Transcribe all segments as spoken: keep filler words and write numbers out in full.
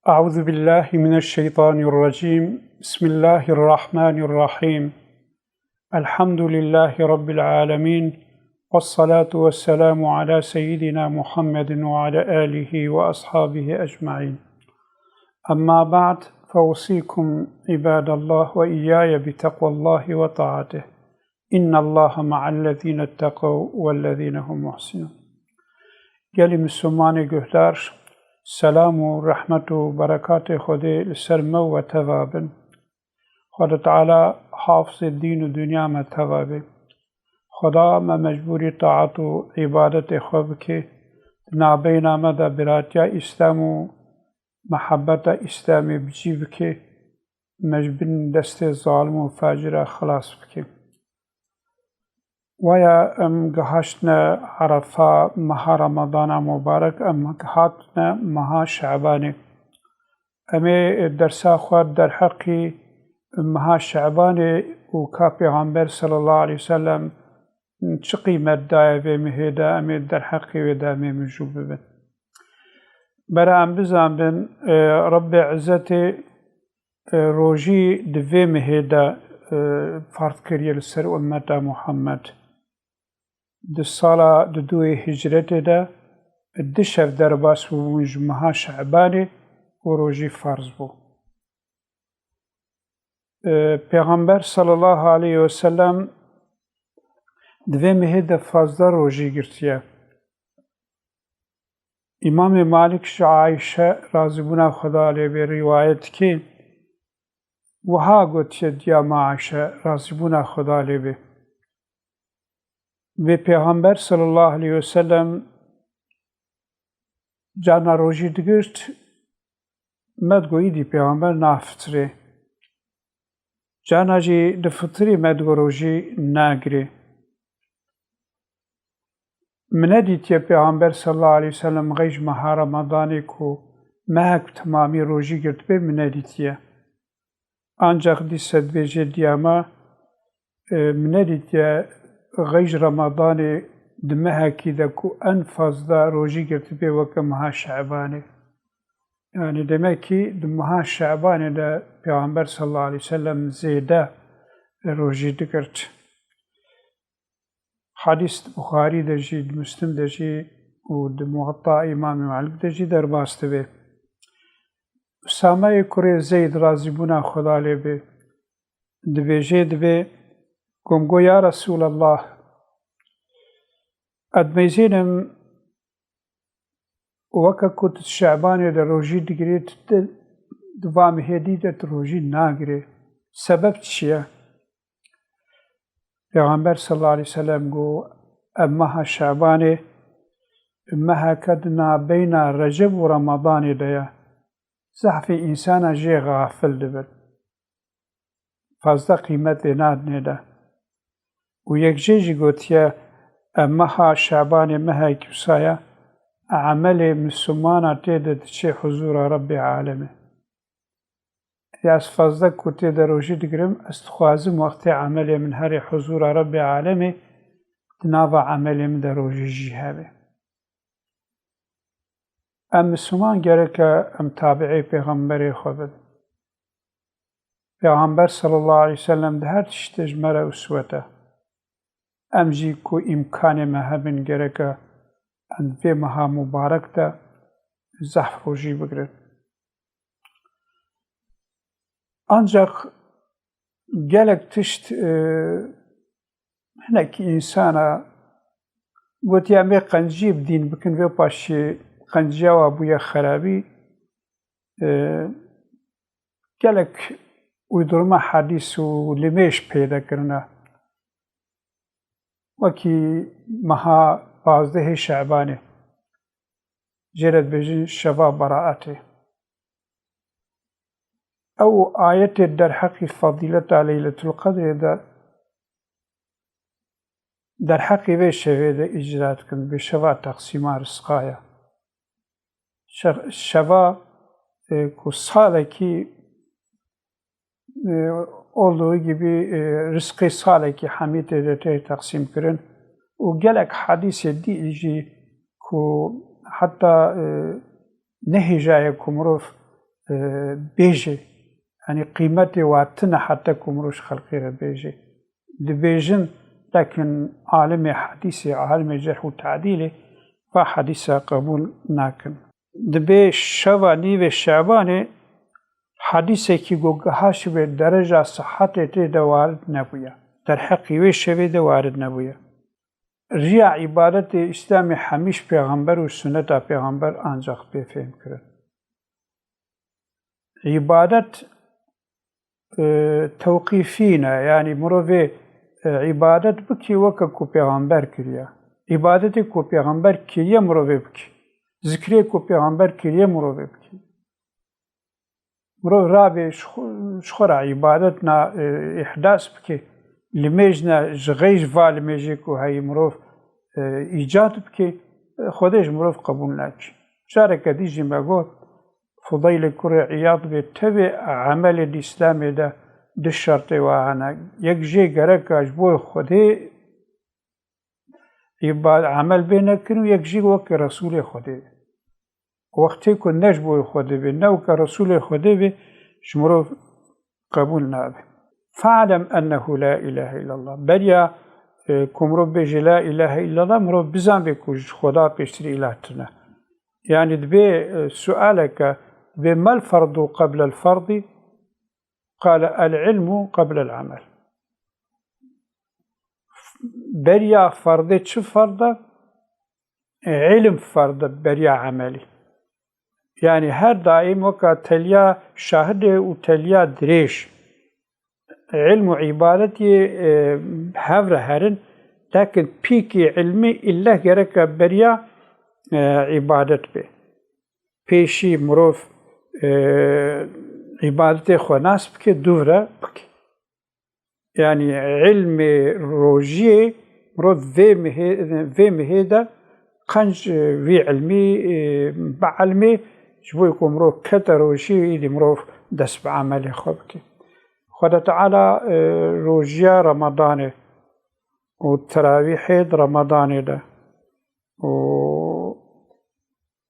أعوذ بالله من الشيطان الرجيم. بسم الله الرحمن الرحيم. الحمد لله رب العالمين. والصلاة والسلام على سيدنا محمد وعلى آله وأصحابه أجمعين. أما بعد، فأوصيكم عباد الله وإياي بتقوى الله وطاعته. إن الله مع الذين اتقوا والذين هم محسنون. Gelî Mislimanê guhdar, selam û rehmet û berekatê Xwedê li ser me û we teva bin. Xwedê Teala hafizê dîn û dinya me teva be. Xweda me mecbûrî taat û îbadetê xwe bike, di nabeyna me de biratiya Îslam û mehebeta Îslamê bi cî bike, me ji bin destê zalim û facira xilas bike. Waya em gihaştine Erefa, meha Remadana mubarek, em hatine meha Şebanê. Em ê dersa xwe derheqî meha Şebanê û ka Pêxember sallallahu aleyhi ve sellem çi qîmet daye vê mehê de, em ê derheqê wê de em ê mijûl bibin. Bera em bizanbin, e, Rebbê Izzetê, e, rojî di vê mehê de, e, farz kiriye li ser ummeta Muhammed. Di sala di duyê hicretê de di şev derbas bûbûn ji meha Şebanê û rojî farz bû. E, Pêxember sallallahu aleyhi ve sellem di vê mehê de fazdeh rojî girtiye. Îmamê Malik ji Ayşe razîbûna Xweda lê bê rîwayet dike, wiha gotiye diya me Ayşe razîbûna Xweda lê bê. Vê Pêxember sallallahu aleyhi ve sellem carna rojî digirt, me digo îdî Pêxember nafitirê. Carna jî difitirî, me digo rojî nagirê. Min nedîtiye Pêxember sallallahu aleyhi ve sellem xey ji meha Remadanê ku mehek bi temamî rojî girtibê, min nedîtiye. Ancaq dîse dibêje diya me, e, min nedîtiye xey ji Remadanê di mehekî de ku en fazla rojî girtibê weke meha Şebanê. Yani demek ki di meha Şebanê de Pêxember sallallahu aleyhi ve sellem zêde rojî digirt. Hadîs di Buxarî de jî, di Muslim de jî û di Muwatta Îmamê Malik de jî derbas dibe. Usameyê kurê Zeyd, razîbûna Xweda lê be, dibêjê, dibê, ku min got, ya Resûlallah, ez dimeyzênim weke ku tu di Şebanê de rojî digirê, tu di, di va mehê dî de tu rojî nagirê. Sebeb çi ye? Pêxember sallallahu aleyhi ve sellem got, ev meha Şebanê meheke di nabeyna Receb û Remadanê de ye. Zehfê însana jê xafil dibin. Fazla qîmet lê nadinê de. Û yek jê jî gotiye, ev meha Şebanê mehekî wisa ye, emelê Mislimana tê de diçê huzûra Rebbê Alemê. Ya ez fazla ku tê de rojî digirim, ez dixwazim wextê emelê min herê huzûra Rebbê Alemê, di nava emelê min de rojî jî hebe. Em Misliman gereke em tabi'ê Pêxemberê xwe bin. Pêxember sallallahu aleyhi ve sellem di her tiştê ji me re uswet e. Em jî ku îmkanê me hebin, gereke em vê meha mubarek de zehf rojî bigirin. Ancaq gelek tişt, e, hinekî însana gotiye, em ê qenciyê bi dîn bikin, vê paşê qenciya wa bûye xerabî. E, gelek uydurma hadîs û limêj peyde kirine. Wekî meha pazdehê Şebanê, jê re dibêjin şeva beraetê. Ew ayetê derheqî fezîleta Leyletul Qedrê de derheqî vê şevê de îcra dikin, bi şeva teqsîma rizqa ye. Şe-, şeva, e, ku salekî, e, olduğu gibi, e, rizqê salekî hemî tê de tê teqsîm kirin û gelek hadîsê dî jî ku heta, e, nehêjaye ku mirov e, bêjê. Yanî qîmetê wa tune heta ku mirov ji xelkê re bêjê. Dibêjin, lekin alimê hedîsê, alimê cerh û tedîlê va hedîsa qebûl nakin. Dibê şeva nîvê Şebanê hedîsekî ku gihaşibe dereja sihetê tê de warid nebûye. Derheqî wê şevê de warid nebûye. Riya îbadetê Îslamê hemîş pêxember û suneta pêxember ancax pê fêhm kirin. Îbadet, e, tewqîfî ne, yanî mirovê, e, îbadet bikî weke ku pêxember kiriye. Îbadetê ku pêxember kiriye mirovê bikî. Zikrê ku pêxember kiriye mirovê bikî. Mirov rabê ji xwe, ji xwe re îbadet na, e, îhdas bike, limêj ne, ji xêj va limêjê ku heyî mirov, e, îcad bike, e, Xwedê ji mirov qebûl nake. Careke dî jî me got, Fudeylê kurê Îyad bê tevê emelê di Îslamê de du şertê wa hene. Yek jê gereka ji bo Xwedê îba-, emel bê nekirin û yek jî weke Resûlê Xwedê. Wextê ku ne ji bo Xwedê bê, ne weke Resûlê Xwedê bê, ji mirov qebûl nabe. Fe'lem ennehu la ilahe illallah. Beriya, e, ku mirov bêje la ilahe illallah, mirov bizanbe ku ji Xweda pêştir îlah tune. Yanî dibê, e, sualeke, dibê mel ferdu qeblel ferdî? Qale el ilmu qeblel emel. Beriya ferdê çi ferd e? Îlim ferd e beriya emelî. Yanî her daîm weka teliya şahidê û teliya dirêj. Îlm û îbadetê, e, hev re herin, lekin pîkî îlmî îlleh gereke beriya, e, îbadet be. Pêşî mirov, e, îbadetê xwe nas bike, dûv re bike. Yanî îlmê rojiyê mirov vê mihê, vê mihê de qenc, e, vî îlmî, e, bielmê, ji bo ku mirov kete rojiyê, îdî mirov dest bi emelê xwe bike. Xweda Teala, e, rojiya Remadanê û terawîhê di Remadanê de û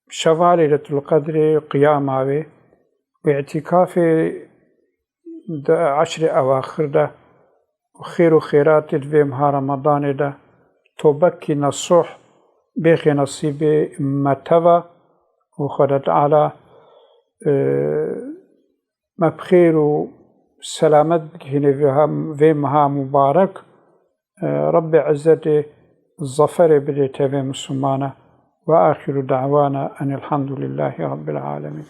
şeva Leyletul Qedrê, qiyama wê û îtîkafê di eşrê ewaxir de û xêr û xêratê di vê meha Remadanê de tobekî nesûh bêxê nesîbê me teva û Xweda Teala, e, me bi xêr û selamet bigihîne vê ha-, vê meha mubarek. E, Rebbê Izzetê zaferê bidê tevê Mislimana. Ve axiru da'wana enilhamdülillahi Rabbil alemin.